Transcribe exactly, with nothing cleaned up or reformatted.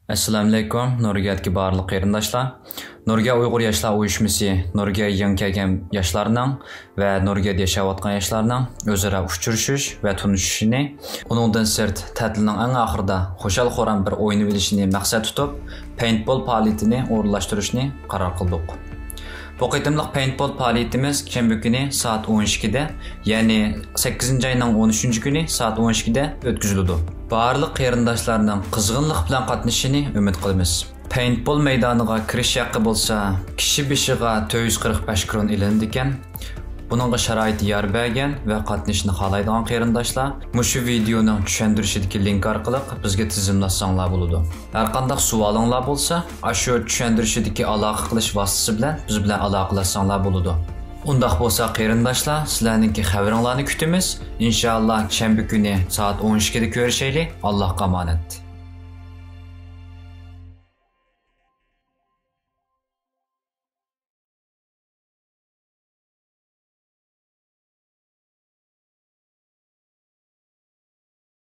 ئەسسالامۇئەلەيكۇم، نورگيەدىكى بارلىق قېرىنداشلار. نورگيە ئۇيغۇر ياشلار ئۇيۇشمىسى نورگيەگە يېڭى كەلگەن ياشلارنىڭ ۋە نورگيەدە ياشاۋاتقان ياشلارنىڭ ئۆزئارا ئۇچرىشىش ۋە تونۇشۇشىنى، ئۇنىڭدىن سىرت، تەتىلنىڭ ئەڭ ئاخىرىدا خۇشال-خۇرام بىر ئوينىۋېلىشىنى مەقسەت تۇتۇپ، پەينتبول پائالىيىتىنى ئورۇنلاشتۇرۇشنى قارار قىلدۇق. بۇ قېتىملىق پەينتبول پائالىيىتىمىز شەنبە كۈنى سائەت ئون ئىككىدە، يەنى سەككىزىنچى ئاينىڭ ئون ئۈچىنچى كۈنى سائەت ئون ئىككىدە ئۆتكۈزۈلىدۇ. بارلىق قېرىنداشلارنىڭ قىزغىنلىق بىلەن قاتنىشىشىنى ئۈمىد قىلىمىز. پەينتبول مەيدانىغا كىرىش ھەققى بولسا كىشى بېشىغا تۆت يۈز قىرىق بەش كرون ئېلىنىدىكەن. بۇنىڭغا شارائىت يار بەرگەن ۋە قاتنىشىشنى خالايدىغان قېرىنداشلار مۇشۇ ۋىدېئونىڭ چۈشەندۈرۈشىدىكى لىنك ئارقىلىق بىزگە تىزىملاشساڭلار بولىدۇ. ھەرقانداق سوئالىڭلار بولسا، ئاشۇ چۈشەندۈرۈشىدىكى ئالاقە قىلىش ۋاسىتىسى بىلەن بىز بىلەن ئالاقىلەشسەڭلار بولىدۇ. ئۇنداق بولسا قېرىنداشلار، سىلەرنىڭكى خەۋىرىڭلارنى كۈتىمىز. ئىنشائاللا شەنبە كۈنى سائەت ئون ئىككىدە كۆرۈشەيلى. ئاللاھقا ئامانەت.